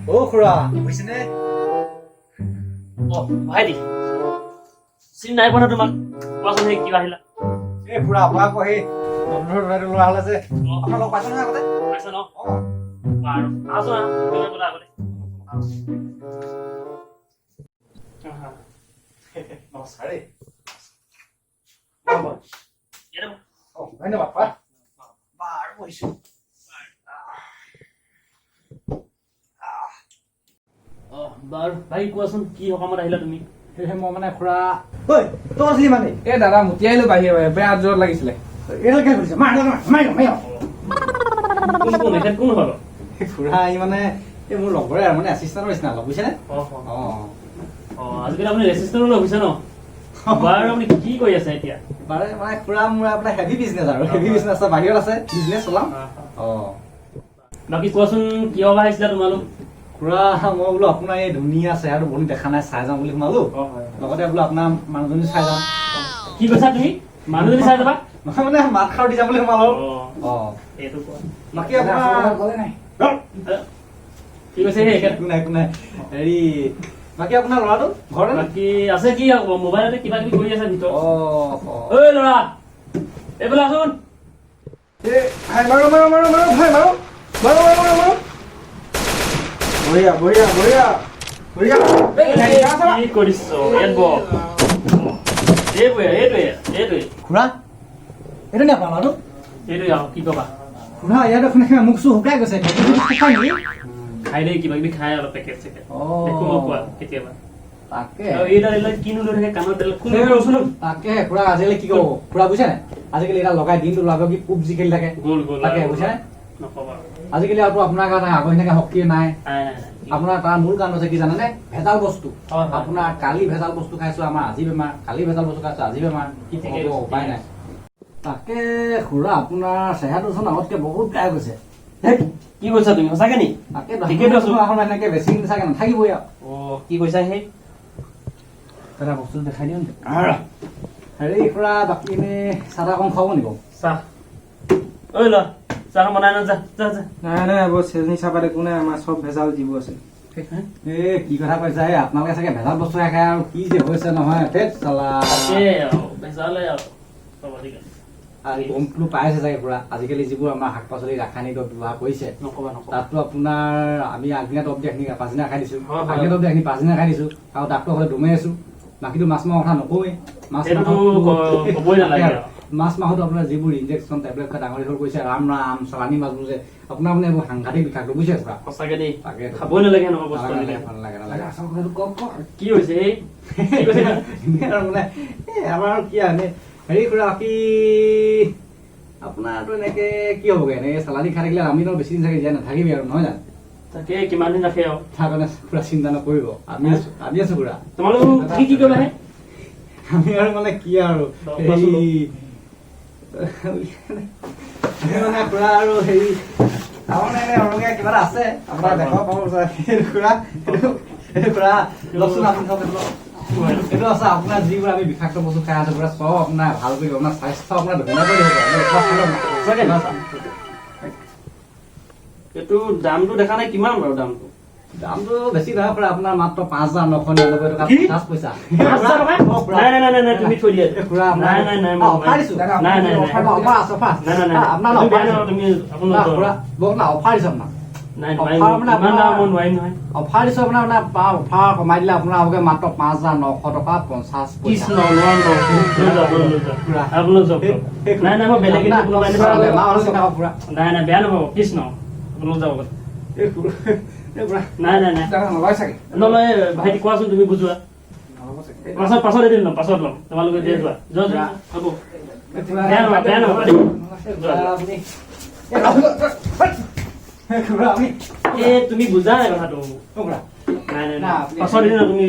অ খুৰা, বুজিছেনে? অ ভাইটি, চিনি নাই পোৱা ন তোমাক। কোৱাচোন, সেই কিবা আহিলা? এই খুৰা, আপোনাৰ আকৌ সেই নতুন দাদাটো ল'ৰা হ'লে যে, আপোনাৰ লগ পাইছে নহয় আগতে? পাইছা ন? অ। বাৰু, আহাচোন, আহা। তুমি বোলা আগতে। আহা। নমস্কাৰ দেই। ইয়াতে বহ। অ, ধন্যবাদ খুৰা। বাৰু, বহিছো। অ বাৰু ভাই, কোৱাচোন, কি সকামত আহিলা তুমি? সেয়েহে মই মানে খুৰা, ঐ, তই আছিলি মানে? এ দাদা, মুতিয়াইলো বাহিৰে বাহিৰে, বেয়া জোৰত লাগিছিলে। এইডাল কেলে খুলিছে? মাৰ, মাৰ, মাৰ, মাৰ। কোন কোন এখেত কোন হয় বাৰু? খুৰা, ই মানে এই মোৰ লগৰে আৰু মানে এছিষ্টেণ্টৰ নিচিনা অলপ, বুজিছেনে? অ। অ। অ, আজিকালি আপুনি ৰেজিষ্টাৰো লৈ হৈছে ন? বাৰু, আপুনি কি কৰি আছে এতিয়া? বাৰু মানে খুৰা, মোৰ আপোনাৰ হেভি বিজনেছ আৰু হেভি বিজনেছ আছে, বাহিৰত আছে, বিজনেছ চলাম। অ। বাকী কোৱাচোন, কিয় বা আহিছিলা তোমালোক? খুৰা, মই বোলো আপোনাৰ এই ধুনীয়া চেহেৰাটো বহুত দিন দেখা নাই, চাই যাওঁ বুলি সোমালো। লগতে বোলো আপোনাৰ মানুহজনী চাই যাওঁ। কি কৈছা তুমি? মানুহজনী চাই যাবা? নহয়, মানে মাত খাৰ দি যাম বুলি সোমালো। অ। এইটো কোৱা। বাকী আপোনাৰ গ'লে নাই? কি কৈছে সেই এখেত? একো নাই, একো নাই। হেৰি, বাকী আপোনাৰ ল'ৰাটো ঘৰতে নে? বাকী আছে, কি আৰু, মোবাইলতে কিবা কিবি কৰি আছে ভিতৰত। অ। ঐ ল'ৰা, এইফালে আহচোন। এ ভাই, মাৰো মাৰো মাৰো মাৰো ভাই, মাৰো মাৰো মাৰো মাৰো মাৰো। বঢ়িয়া বঢ়িয়া বঢ়িয়া বঢ়িয়া। কি কৰিছ? ইয়াত বহ। এইটোৱে এইটোৱে এইটোৱে। খুৰা, এইটো নে আপোনাৰ ল'ৰাটো? এইটোৱে আৰু কি কবা। খুৰা, ইয়াত দেখোন একেবাৰে মুখ চুখ শুকাই গৈছে। শুকাই নেকি? খাই দেই, কিবা কিবি খাই অলপ, পেকেট চেকেট। অ। দেখো মই কোৱা কেতিয়াবা। তাকে। আৰু এইডাল এইডাল কিনো লৈ থাকে কাণত এইডাল? কোন ৰচোন। তাকে খুৰা, আজিকালি কি ক'ব খুৰা, বুজিছে নাই, আজিকালি এটা লগাই দিনটো লগাব কি পুবজি খেলি থাকে। গ'ল গ'ল। তাকে। আৰু বুজিছে নাই? নকবা আৰু। আজিকালি আৰু আপোনাৰ কাৰণে আগৰ নিচিনাকে শক্তি নাই। নাই নাই নাই। আপোনাৰ তাৰ মূল কাৰণ হৈছে কি জানেনে? ভেজাল বস্তু। হয়, হয়। আপোনাৰ কালি ভেজাল বস্তু খাইছো, আমাৰ আজি বেমাৰ। কালি ভেজাল বস্তু খাইছো, আজি বেমাৰ। কি ঠিকেই ক'ব, কৈছে, উপায় ঠিকেই। নাই। তাকে খুৰা, আপোনাৰ চেহেৰাটোচোন আগতকে বহুত বেয়া গৈছে। হেই, কি কৈছা তুমি? সঁচাকে নি? তাকে। ঠিকেইতো আছো। আপোনাৰ এনেকে বেছি দিন চাগে নাথাকিবই আৰু। অ, কি কৈছা সেই? দাদা, বস্তুটো দেখাই দিওঁ নি? হেৰি খুৰা, বাকী এনেই চাহ তাহ অকণ খুৱাব নেকি বাৰু? চাহ, ঐ ল, চাহ বনাই ন, যা যা যা। নাই নাই, এইবোৰ চেনি চাহপাত একো নাই, আমাৰ চব ভেজাল যিবোৰ আছে। এ কি কথা কৈছা এই? আপোনালোকে চাগে ভেজাল বস্তু খাই খাই আৰু কি যে হৈছে নহয়, ধেত চালা। তাকে আৰু, ভেজালে আৰু চব আজিকালি। আৰু গমটো পাইছে চাগে খুৰা, আজিকালি যিবোৰ আমাৰ শাক পাচলি ৰাসায়নিক দ্ৰব্য ব্যৱহাৰ কৰিছে। নকবা নকবা। তাততো আপোনাৰ আমি আগদিনা দৰৱ দিয়াখিনি পাছদিনা খাই দিছো। হয়, হয়। আগদিনা দৰৱ দিয়াখিনি পাছদিনা খাই দিছো আৰু ডাক্তৰ ঘৰতে দমেই আছো। বাকীটো মাছ মাংস কথা নকওঁৱেই। মাছ সেইটোতো মাংসটো ক'বই নালাগে আৰু। মাছ মাংসটো আপোনাৰ যিবোৰ ইনজেকশ্যন টেবলেট খাই ডাঙৰ দীঘল কৰিছে, ৰাম ৰাম, চালানী মাছবোৰ যে আপোনাৰ মানে এইবোৰ সাংঘাতিক বিষাক্ত, বুজিছে খুৰা? সঁচাকে দেই। তাকে। খাবই নালাগে সেনেকুৱা বস্তু নালাগে। আজিকালি। নালাগে নালাগে। আচল কথাটো কওক কওক। কি হৈছে এই? কি কৈছে? এনেই আৰু মানে এই আমাৰ আৰু কি আৰু এনেই হেৰি খুৰা, বাকী আপোনাৰতো এনেকে কি হ'বগে, এনেকে চালানী খাই থাকিলে আমিতো বেছি দিন চাগে জীয়াই নাথাকিবি আৰু, নহয় জানো? তাকে, কিমান দিন ৰাখে আৰু। তাৰ কাৰণে খুৰা চিন্তা নকৰিব, আমি আছো, আমি আছো খুৰা। তোমালোক কি কি কৰিবা হে? আমি আৰু মানে কি আৰু, কোৱাচোন। হেৰি, আমি মানে খুৰা আৰু হেৰি, আমাৰ মানে এনে সৰুকে কিবা এটা আছে, আপোনাক দেখাব পাৰোঁ সেইটো খুৰা, সেইটো খুৰা লওকচোন আপুনি, চাওক এইটো লওক। এইটো আছে আপোনাৰ, যিবোৰ আমি বিষাক্ত বস্তু খাই আছো খুৰা, চব আপোনাৰ ভাল কৰিব, আপোনাৰ স্বাস্থ্য আপোনাৰ ধুনীয়া কৰি দিব। খুৰা, চাই লওক না। সঁচাকে? এইটো দামটো দেখা নাই, কিমান বাৰু দামটো? দামটো বেছি নহয় খুৰা, আপোনাৰ মাত্ৰ 5999 টকা কি? 50 পইচা। 5000 টকা? অ, খুৰা। নাই নাই নাই নাই, তুমি থৈ দিয়া। এই খুৰা, আপোনাৰ নাই নাই নাই। অ, অফাৰ দিছো। নাই নাই নাই। অফাৰ আছে, অফাৰ। নাই নাই নাই। আপোনাৰ তুমি অফাৰ বেয়া দিছো। নাপাবা, তুমি আপোনাৰ না, খুৰা, বওক না, অফাৰ দিছো আপোনাক। নাই, নোৱাৰিম। অফাৰ মানে ইমান দাম আপোনাৰ মই নোৱাৰিম নহয়। অফাৰ দিছো আপোনাৰ, মানে অফাৰ কমাই দিলে আপোনাৰ হ'বগৈ মাত্ৰ 5900 টকা 50 পইচা। কৃষ্ণ, নোৱাৰো নোৱাৰো। লৈ যাওক, লৈ যাওক। খুৰা। আপোনালোক যাওক যাওক। নাই নাই, মই বেলেগ এদিন কোনোবা এদিন বেমাৰ হ'লে চিন্তা নকৰিব, খুৰা। নাই নাই, বেয়া নাপাব, কৃষ্ণ, আপোনালোক যাব। এই খুৰা, এই খুৰা। নাই নাই নাই। দাদা, নলয় চাগে। নলয়। ভাইটি, কোৱাচোন, তুমি বুজোৱা। নল'ব চাগে। পাছত পাছত এদিন ল'ম, পাছত ল'ম। তোমালোকে এতিয়া যোৱা যোৱা যোৱা, হ'ব। এই খুৰা, বেয়া নাপাব, বেয়া নাপাব দেই। এই খুৰা, আপুনি, এই এই খুৰা, আপুনি এ তুমি বুজা নাই কথাটো। অ, খুৰা। নাই নাই না, নাই। আপুনি পাছত এদিন, তুমি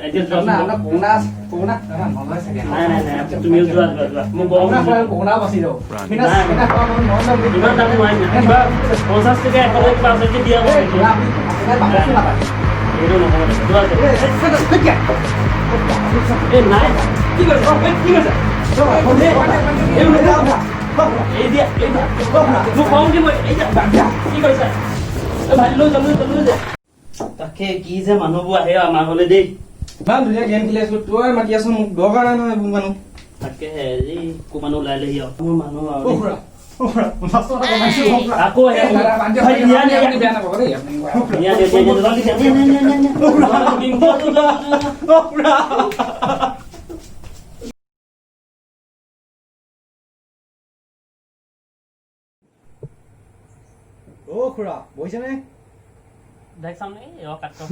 এতিয়া যোৱাচোন। আপোনাৰ আপোনাৰ কৰোণা আছে, কৰোণা। দাদা, নলয় চাগে। নাই নাই নাই, তুমিও যোৱা যোৱা যোৱা, মোৰ গৰম। কৰোণা খুৰা, কৰোণা বাচি যাব। নাই। সেইদিনা খোৱা মই নল'ম। ইমান দাম নোৱাৰিম। কিবা 50 টকা, 100 টকা কিবা আছে যদি দিয়া। এই খুৰা, আপুনি আপোনাৰ বাকচো নাপায়। এইটো নহ'ব, যোৱা যোৱা। এই, এই, এই, এই, এই নাই, কি কৰিছা? এই কি কৰিছা? এই দিয়া, এই দিয়া, মোক খং উঠিব। এই দিয়া, কি কৰিছা? এই ভাইটি, লৈ যা, লৈ যা, লৈ যা। তাকে কি যে মানুহবোৰ আহে আমাৰ ঘৰলৈ দেই। ইমান ধুনীয়া গেম খেলি আছিলো, তই মাতি আছ মোক, দৰকাৰ নাই নহয় এইবোৰ মানুহ। তাকেহে এই কো মানুহ ওলাই লেহি আৰু মোৰ মানুহ আৰু অ দেই। খুৰা, অ খুৰা, 50 টকা কমাইছো, অ খুৰা। আকৌ এই দাদা, বাদ দিয়ক, ভাইটি, নিয়া, নিয়া, আপুনি বেয়া নাপাব দেই, আপুনি। নিয়া, নিয়া, নিয়া, নিয়া, জলদি, নিয়া, নিয়া, নিয়া, নিয়া, নিয়া। অ খুৰা। অ খুৰা, বহিছেনে? দেখ চাম নে? এই, ৰ, কাট কৰ।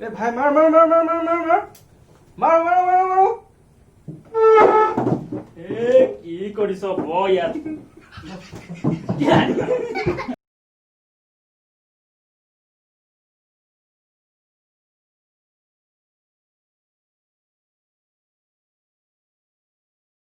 এই ভাই, মাৰ মাৰ মাৰ মাৰ মাৰ মাৰ মাৰ মাৰ মাৰ মাৰ মাৰ। এ, কি কৰিছ ব ইয়াত?